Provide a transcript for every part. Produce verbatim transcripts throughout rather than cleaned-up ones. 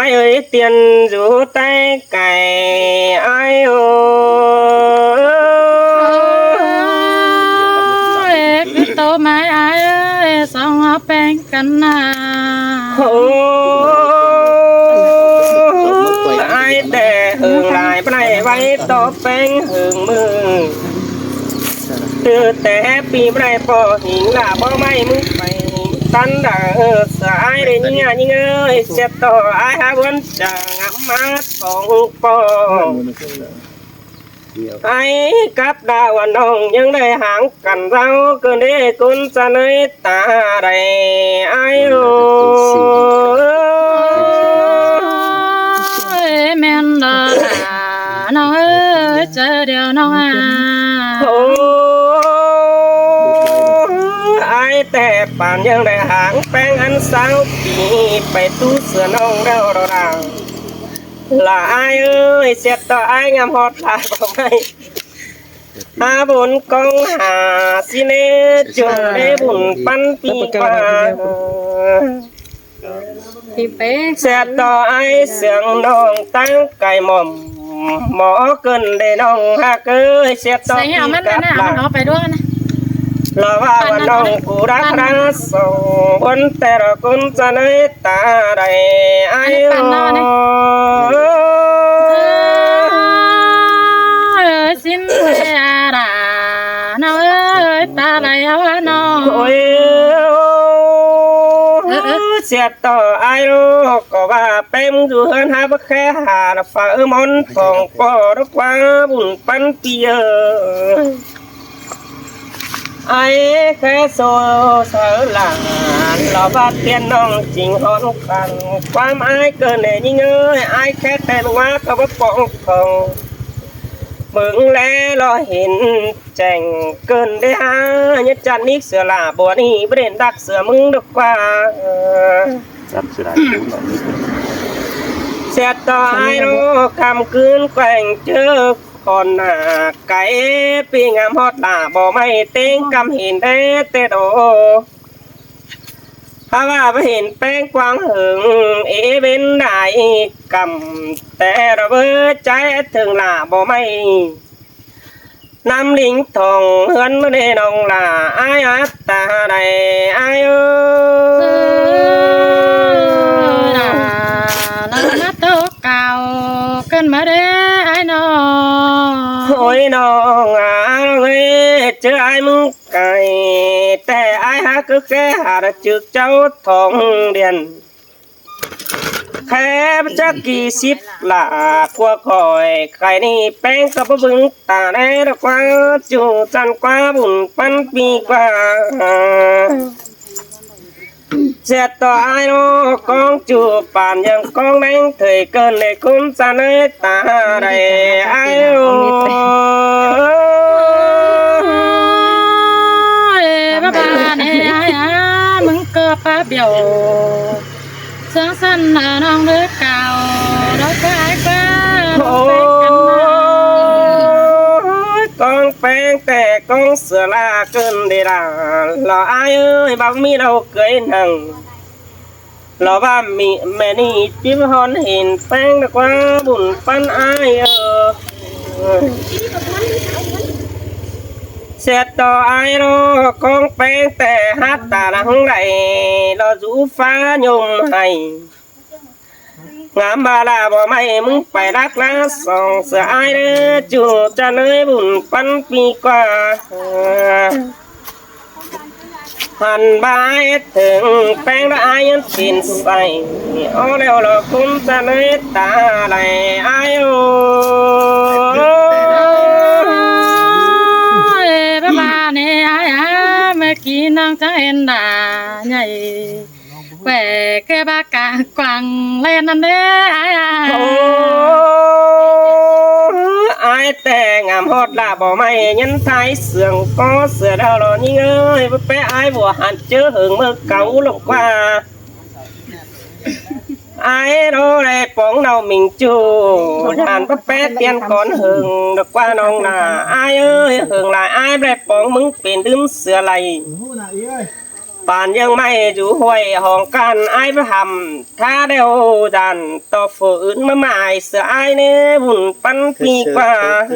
Ai ơi, tiên dú tai cải ai ơi. Ôi, cứ tô mai ai ơi, song hoa peng căn à. Ôi, ai tẻ hương lai bnai vai tô peng hương mưa. Từ té pi bnai po hính là bó may mưa phải tắn đã sửa ai để nhính à nhính ơi, xếp tô ai há buôn chả ngắm mát phong po. Ai cắp đaวันน้อง ยังได้หางกันเจ้า เกินได้คุณจะในตาใด ai ơi. Ôi, men đó là nó ơi, chờ điều nó à. Ôi, ai tẻ bản ยังได้หาง peng ăn sao pi phải tu sửa nông đâu đó là. Là ai ơi, xếp tô ai ngắm hót là bó may. Há bún cong hả xin ê chung đế bún păn pi qua. Xếp tô ai sướng nông tăng cải mỏm. Mỏ cơn đế nông hạc ơi, xếp tô pi cắp là. Lo wa wa nong ku đắc đa song, buôn tẻ ro cún cha nơi ta đảy ai ơi. Ôi, xin tẻ đa, nó ơi, ta đảy hả nó. Ôi, xếp tô ai ro, có ba pem du hơn hả bác khé hả, là phở món phòng po đó qua bún păn pi ơi. Ai khé sô sơ là lo bát tiên nong chính hòn khăn. Quám ai cơn nể nhính ơi, ai khé tên ngoá có bác bóng không. Mừng lẽ lo hên chèng cơn đế há, nhất chăn nik sửa là bùa đi, bất đền đắc sửa mừng được qua. Xếp tô ai ro, khăm cướn quanh chớ. Còn à, cái pi ngắm hót là bó may, têng căm hên đế tê đô. Há wa bá hên peng quang hứng, ê bên đại căm tê đô bơ cháy thường là bó may. Năm lính thòng hướn đê nông là ai át ta đảy ai ơi. Là, là mắt tô cao, cơn má đế ai nó. Ôi nông à, nông ơi, chứ ai mưng cải, tẻ ai há cứ khé hả đã trực cháu thòng điện. Khé bá chắc kỳ síp lạ qua khỏi khai ni peng có bá bứng ta đế đã qua chủ chăn qua bún păn pi qua. Xếp tô ai ro, con chủ bản ยัง con đánh thời cơn này cún cha nơi ta đảy ai ơi. Ôi, bá bá nè ai à, mưng có bá biểu. Sướng săn à nong đứa cao, đó có ai qua. Ôi, con peng tẻ con sửa là cơn đi là, lo ai ơi, bác mi đâu cưới nặng. Lo ba mi mẹ ni chim hòn hên peng đã qua bún păn ai ơi. Xếp tô ai ro, con peng tẻ hát ta lắng đảy, lo dú phá nhôm hay. Ngắm ba là bó may mưng phải đắc lá song sửa ai đế chủ cha nơi bún păn pi qua. Hẳn ba ai thường peng đã ai yên tin say. Ô leo lo cún cha nơi ta đảy ai ơi. Ôi, bá bá nè ai à, mơ kí nong chắng ên đà nhảy. Quẻ kê bá cảng quảng lên ăn đế ai à. Ôi, ai tẻ ngắm hót là bó may nhân thái sướng có sửa đau lo nhính ơi, bá pé ai bùa hẳn chớ hứng mơ cáu lộc qua. Ai đó đây bóng đầu mình chủ, hẳn bá pé tiên con hứng được qua nông là ai ơi, hứng lại ai đây bóng mứng pin đứm sửa lầy. Bản ꞌnhắng ꞌmạy dú ꞌhuối hỏng căn ải ꞌva hẳm, ta đeo dản ꞌto phủ ứn ꞌmá mai sửa ải ꞌnê bun păn pi ꞌquá.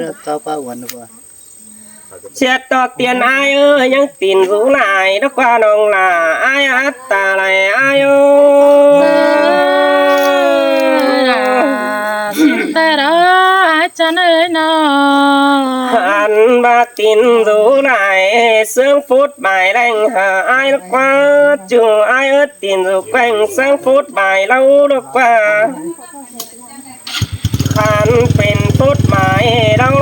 ꞌSiết ꞌto tiên ải ơi, ꞌnhắng tin dú lai đa ꞌquá ꞌnọng lả ải ắt ta lai ải ơ. Té đó ải chăn ơi nó. Ăn ꞌva tin dú lai sướng phút mai leng hả ải đa ꞌquá, ꞌchu ải ớt tin dú quanh sướng phút mai ꞌlau đa ꞌquá. Khăn pên phút mai ꞌlau,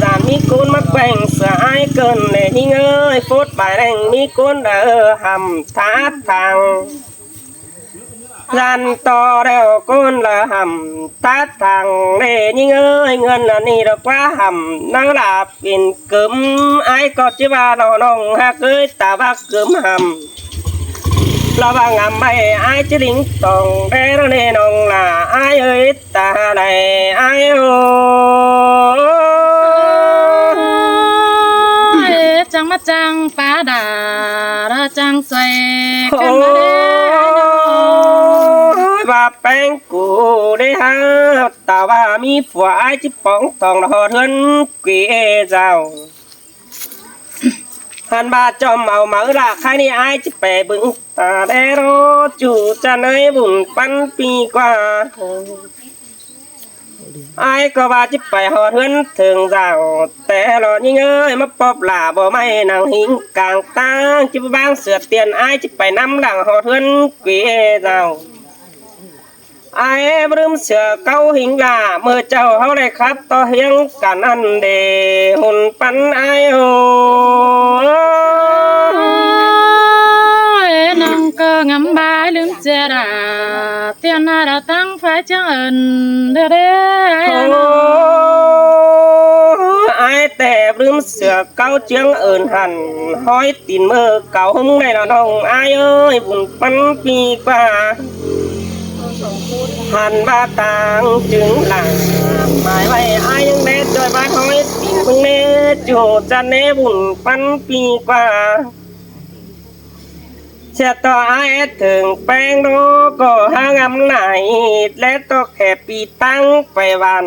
dản ꞌmí ꞌcốn ꞌmá quanh sửa ải cơn ꞌnê ꞌnhính ơi, phút mai leng ꞌmí ꞌcốn đa hẳm tát thẳng. Dản ꞌto đeo ꞌcốn đa hẳm tát thẳng ꞌnê ꞌnhính ơi, ꞌngớn ăn ꞌnị đa ꞌquá hẳm ꞌnớ lả pên cớm ải ꞌcọ ꞌchí ꞌva ꞌnọng ꞌnọng ꞌhặc ơi, ta ꞌva cớm hẳm. Lo ꞌva ngắm ꞌmạy ải ꞌchí lính tỏng đé ꞌnớ ꞌnê ꞌnọng lả ải ơi, ta lai ải ơ. Ôi, chắng ꞌmá chắng pá đả, ꞌlạ chắng xuôi căn ꞌnớ đé ải ꞌnớ. Ôi, ꞌva ꞌpéng cu đé hả, ta ꞌva ꞌmí phua ải ꞌchí póng tỏng ꞌhọt ꞌhướn quí dao. Hăn ꞌva chom au máư lả khai ꞌnị ải ꞌchí pay bưng ta đé ꞌnớ, ꞌchu chăn ơi bun păn pi ꞌquá. Ải ꞌcọ ꞌva ꞌchí pay ꞌhọt ꞌhướn thửng dao, té lo ꞌnhính ơi ꞌmá ꞌpặp lả báu ꞌmạy nẳng ꞌhính cang ꞌtáng, ꞌchí ꞌváng sửa tiên ải ꞌchí pay ꞌnắm lăng ꞌhọt ꞌhướn quí dao. Ải báu ꞌlứm sửa cáu ꞌhính lả, ꞌmưa ꞌchạu ꞌháu đảy khắp ꞌto ꞌhiếng căn ăn đê hôn păn ải ơ. Ôi, ꞌnọng ꞌcọ ngắm ꞌva ꞌlứm sửa lả, tiên ải đa ꞌtáng phái ꞌchương ơn đé đé ải ơ. Ải té báu ꞌlứm sửa cáu ꞌchương ơn hẳn, ꞌhói tin ꞌmưa cáu ꞌhung đảy lo ꞌnọng ải ơi, bun păn pi ꞌquá. Hẳn ꞌva ꞌtáng chứng lả mai ꞌvạy ải ꞌnhắng đé ꞌchoi ꞌva ꞌhói tin ꞌmưng ꞌnê, ꞌchu chăn ꞌnê bun păn pi ꞌquá. ꞌSiết ꞌto ải ét thửng ꞌpéng ꞌnớ ꞌcọ hả ngắm lai, ꞌlé ꞌto khe pi ꞌtáng pay ꞌván.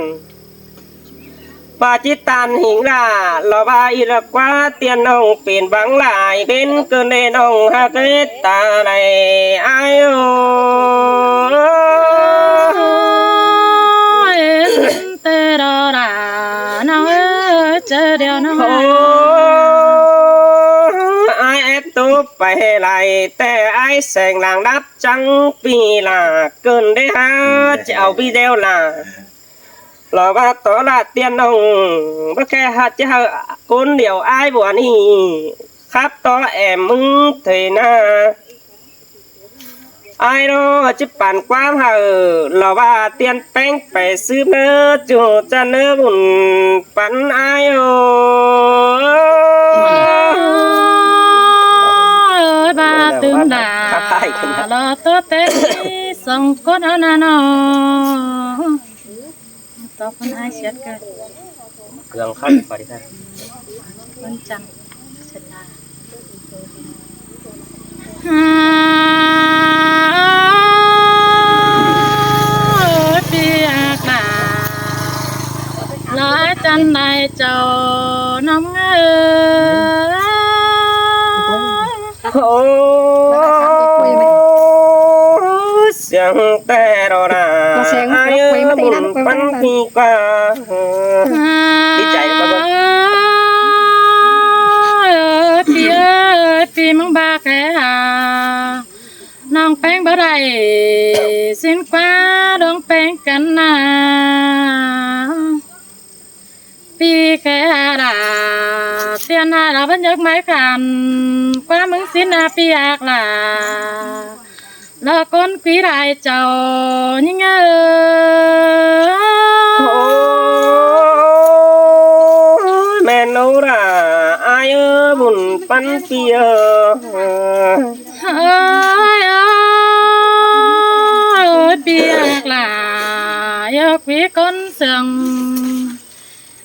ꞌVa ꞌchí ꞌtan ꞌhính lả, lo ꞌva ꞌnị đa ꞌquá tiên ꞌnọng pên báng lai, pên cơn đê ꞌnọng ꞌhặc ơi, ta lai ải ơ. Ôi, té đó lả ꞌnọng ơi, ꞌchớ điêu ꞌnọng ơi. Ôi, ải ét túp pay lai, té ải seng lăng đắp chắng pi lả cơn đé hả, ꞌchí au video lả. Lo ꞌva ꞌto lả tiên ꞌnọng, ꞌva khe hả ꞌchí hả ꞌcốn điêu ải bua ꞌnị, khắp ꞌto ẻm ꞌmứng thuê na. Ải ꞌnớ ꞌchí păn ꞌquám hả, lo ꞌva tiên ꞌpéng pay sứp ꞌnớ, ꞌchu chăn ꞌnớ bun păn ải ơ. Ôi, ꞌva tưng lả, lo ꞌto té song cốt ꞌnớ ꞌnớ ꞌnớ. Tóp ꞌpắn ải ꞌsiết ꞌcọ. Cương khắp ꞌva đi khắp. ꞌPắn chăn. Chăn na. Ôi, pi ác lả. Lo ải chăn lai chảu ꞌnọng ơi. Ôi, ôi, siêng té đó lả. Ải ơ, bun păn pi ꞌquá. Đi chạy qua bơ. Ôi, pi ơi, pi ꞌmướng ꞌva khe hả. ꞌNọng ꞌpéng báu đảy ꞌsịn ꞌquá, ꞌluống ꞌpéng căn na. Pi khe hả lả, tiên hả lả báu nhớc ꞌmạy khăn, ꞌquá ꞌmướng ꞌsịn na pi ác lả. Lo ꞌcốn quí lai chảu ꞌnhính ơi. Ôi, ꞌmen ꞌnớ lả, ải ơ, bun păn pi ơ. Ôi, ôi, pi ác lả, ꞌdệt quí ꞌcốn sương.